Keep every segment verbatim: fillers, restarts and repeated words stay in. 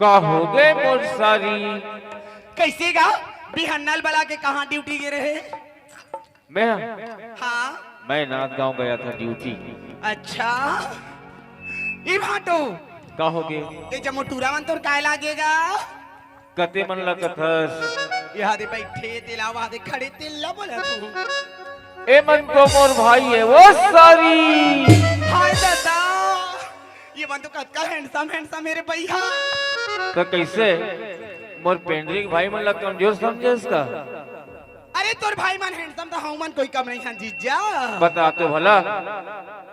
का होगे मोर सारी? कइसे गा? बिहन्ना ल बला के कहाँ ड्यूटी गे रहे? मैं? हाँ। मैं नांदगांव गया था ड्यूटी। अच्छा। ए भांटो। का होगे? ए जम्मो टूरा मन तोर काय लागे गा? कते मन ला कथस? एदे बइठे, तेला एदे खड़े, तेला बोलत हूँ। ए मन तो मोर भाई हे, वो सारी। हाय दादा, ए मन तो कतका handsome, handsome हे रे भइया। त कइसे? मोर पेंडरी के भाई मन ला कमजोर समझेस का? अरे तोर भाई मन handsome त हमन कोई कम नइ हन जीजा। बता तो भला।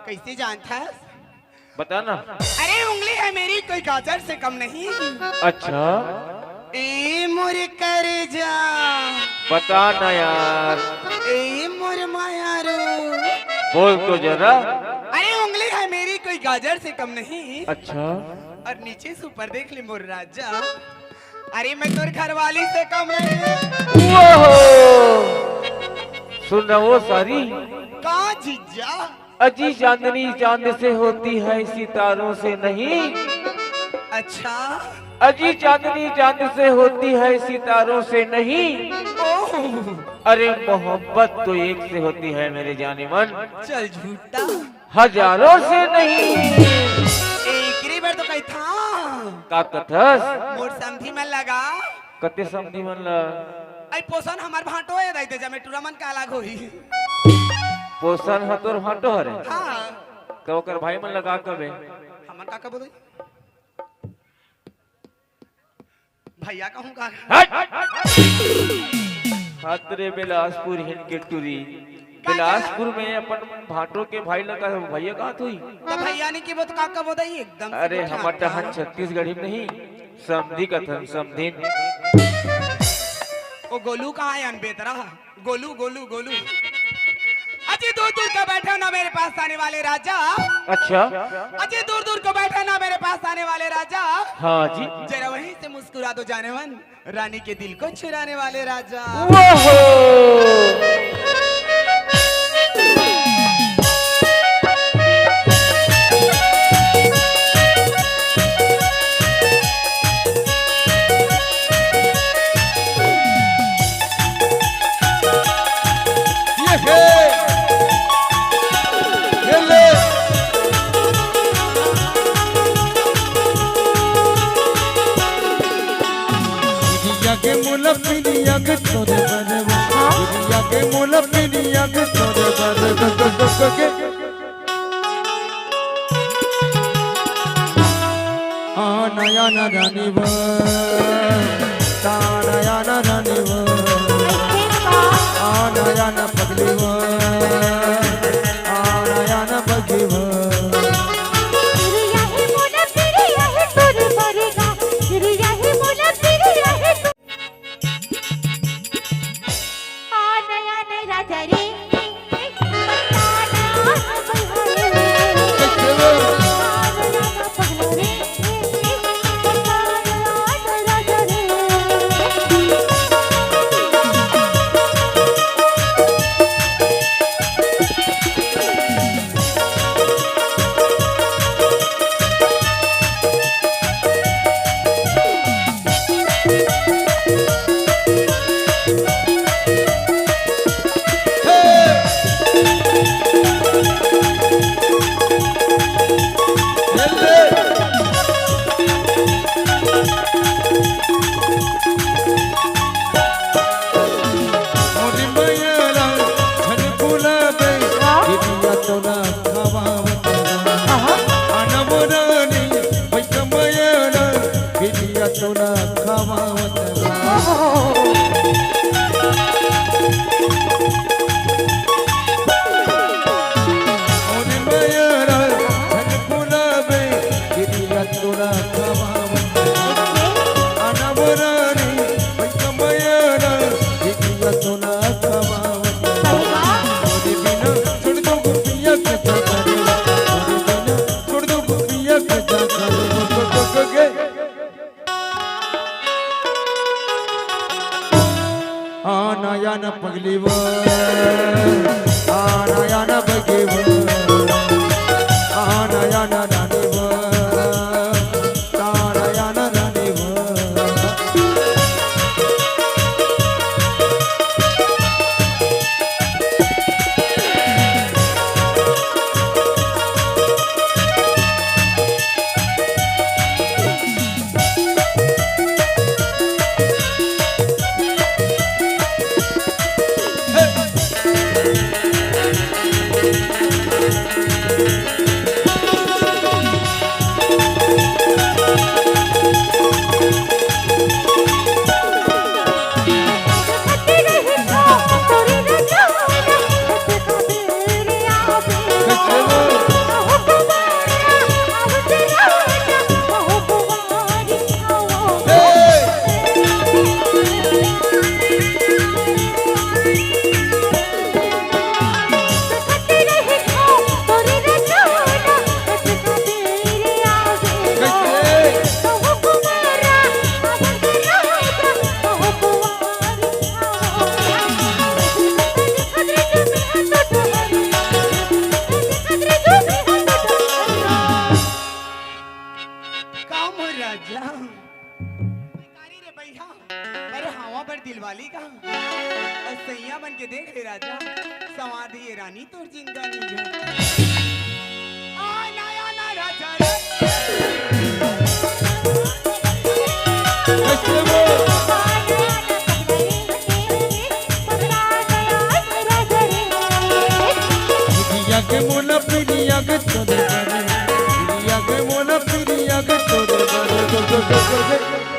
कइसे जानथस? बता ना। अरे उंगली है मेरी कोई गाजर से कम नहीं। अच्छा। ए मोर करेजा। बता ना यार। ए मोर मायारू। बोल तो जरा। अरे उंगली है मेरी कोई गाजर से कम नहीं। अच्छा। और नीचे से ऊपर देख ले मोर राजा। अरे मैं तोर घरवाली से कम नहीं। ओहो। सुन ना वो सारी। का जीजा? अजी चांदनी चांद से होती है, सितारों से नहीं। अच्छा। अजी चांदनी चांद से होती है, सितारों से नहीं। ओह। अरे मोहब्बत तो एक से होती है मेरे जानेमन। चल झूठा। हजारों से नहीं। एकरे बर तो कहिथंव। का कथस? मोर समधी मन लगा। कते समधी मन ला? अई पोसन हमर भांटो हे दाई, ते जम्मो टूरा मन का अलग होही। पोसन ह तोर भांटो हरे? हाँ। त ओकर भाई मन ला का कबे? हमन का कबो दाई? भइया कहूँ का? हट! हत रे बिलासपुर हिन के टूरी। का बिलासपुर में अपन भांटो के भाई ला का भइया कहत होही? त भइया नइ कबो त का कबो दाई एकदम से अरे, कुछ हमर आता। टहन छत्तीसगढ़ी में नहीं, समधी कथन, समधिन। ओ गोलू कहाँ हे अनबेतरा? गोलू, गोलू, गोलू। अजी दूर दूर को बैठे ना मेरे पास आने वाले राजा। अच्छा। अजी दूर दूर को बैठे ना मेरे पास आने वाले राजा। हाँ जी। जरा वहीं से मुस्कुरा दो जानेमन, रानी के दिल को चुराने वाले राजा। ओहो। ये हे। ये ले। पिरिया के मोला पिरिया के तोरे बरवा। हाँ? पिरिया के मोला पिरिया के तोरे बरवा। आ नया ना रानी वो, ता नया ना रानी वो, आ नया ना पगली वो, आ नया ना पगली वो। आना याना पगली वो, आना याना बगी वो, आना याना रानी वो, ताना याना रानी वो। दिलवाली का। अउ सइयां बन के देख ले राजा, संवार दिही रानी तोर जिंदगानी हे। आना, आना राजा रे। पिरिया के मोला, पिरिया के तोरे बारे, पिरिया के मोला, पिरिया के तोरे बारे।